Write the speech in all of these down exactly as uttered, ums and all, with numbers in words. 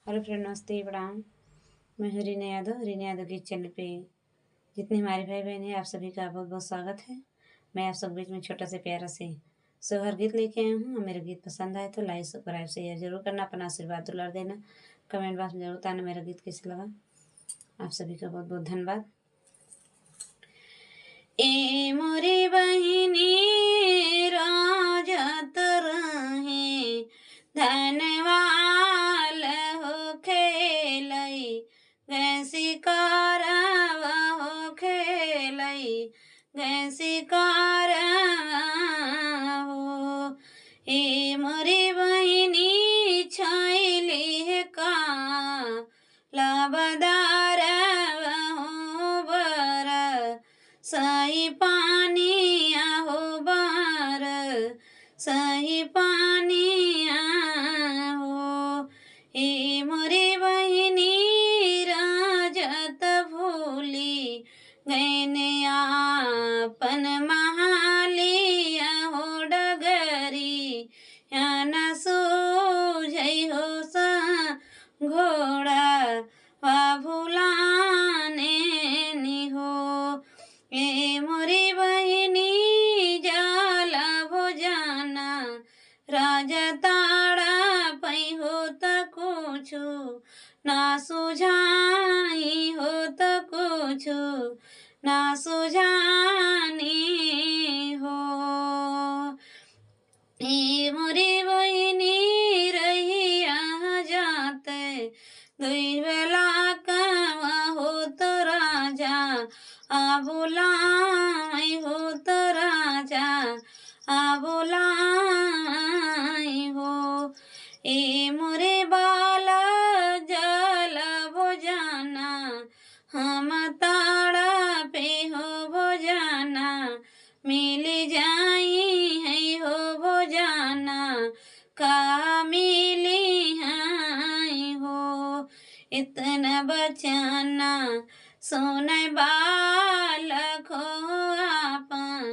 हेलो फ्रेंड, नमस्ते, प्रणाम। मैं हूँ रीना यादव। रीना यादव के चैनल पे जितने हमारे भाई बहन हैं, आप सभी का बहुत बहुत स्वागत है। मैं आप सब बीच में छोटा से प्यारा से सोहर गीत लेके आई हूँ। मेरा गीत पसंद आए तो लाइक, सब्सक्राइब, शेयर जरूर करना, अपना आशीर्वाद दुलार देना, कमेंट बॉक्स में जरूर बताना मेरा गीत कैसे लगा। आप सभी का बहुत बहुत धन्यवाद। ए मोरी बहिनी राजत रहे धनवाल हो खेलई गैसी कारवा हो खेलई गैसी कारवा हो। ए मोरी बहिनी छैली है का लबदार हो बर सही पानी आहो बर सही पानी आहो। ए मोरी बहिनी राजत भूली गैने आपन महाली आहो डगरी या न सूझै हो सा घोड़ा वा भुलाने निहो। ए मोरी बहिनी जाला भोजना राजा ताड़ा पै हो त कुछु ना सुझाई हो त कुछु ना सुझानी हो। ए मोरी बहिनी रहिया जात दुई बेला कवा हो तो राजा आ बोलाई हो तो राजा आ बोलाई हो। ए मोरे बाला जल भोजना हम ताड़ा पे हो भोजना मिली जाई है हो भोजना का मिली है हो। इतना बचना सुनै बालक हो आपन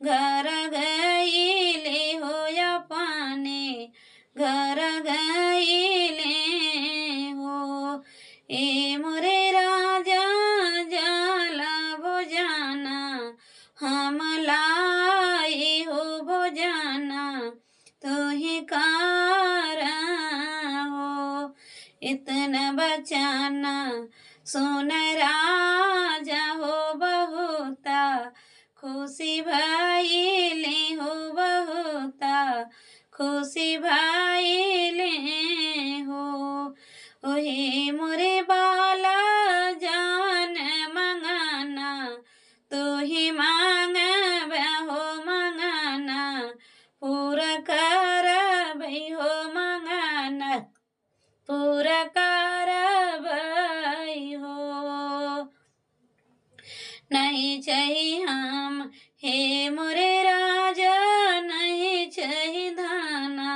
घर गईले हो अपने घर गईले हो। ए मोरे राजा जाला भोजना हम लाई हो भोजना तू ही कार हो। इतना बचना सुन राजा हो बहुता खुशी भइले हो बहुता खुशी भइले हो। ओहे मोरे बाला जान मंगाना तू ही मांगब हो मंगाना पूरा करबै हो मंगाना पूरा करबै हो। नहीं चाही हम हे मोरे राजा नहीं चाही धाना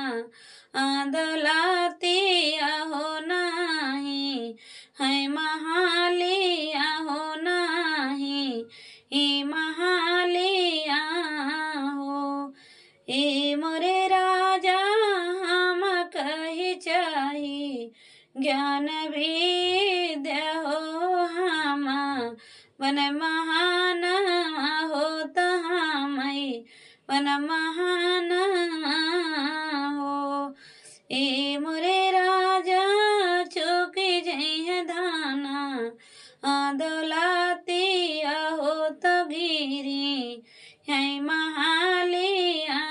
आदलाती आहो नाही है महाली आहो नाही ई महाली आहो। ए मोरे राजा हम कही चाही ज्ञान विद्या हो हम बन महान हो त हमई बन महान हो। ए मोरे राजा चुकी जइह धाना आ दौलतिया हो त गिरी है महालिया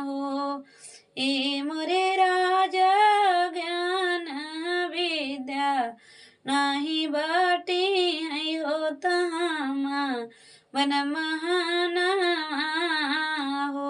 हो। ए मोरे राजा ज्ञान विद्या नाही बाटी है हो त हम बन महान हो।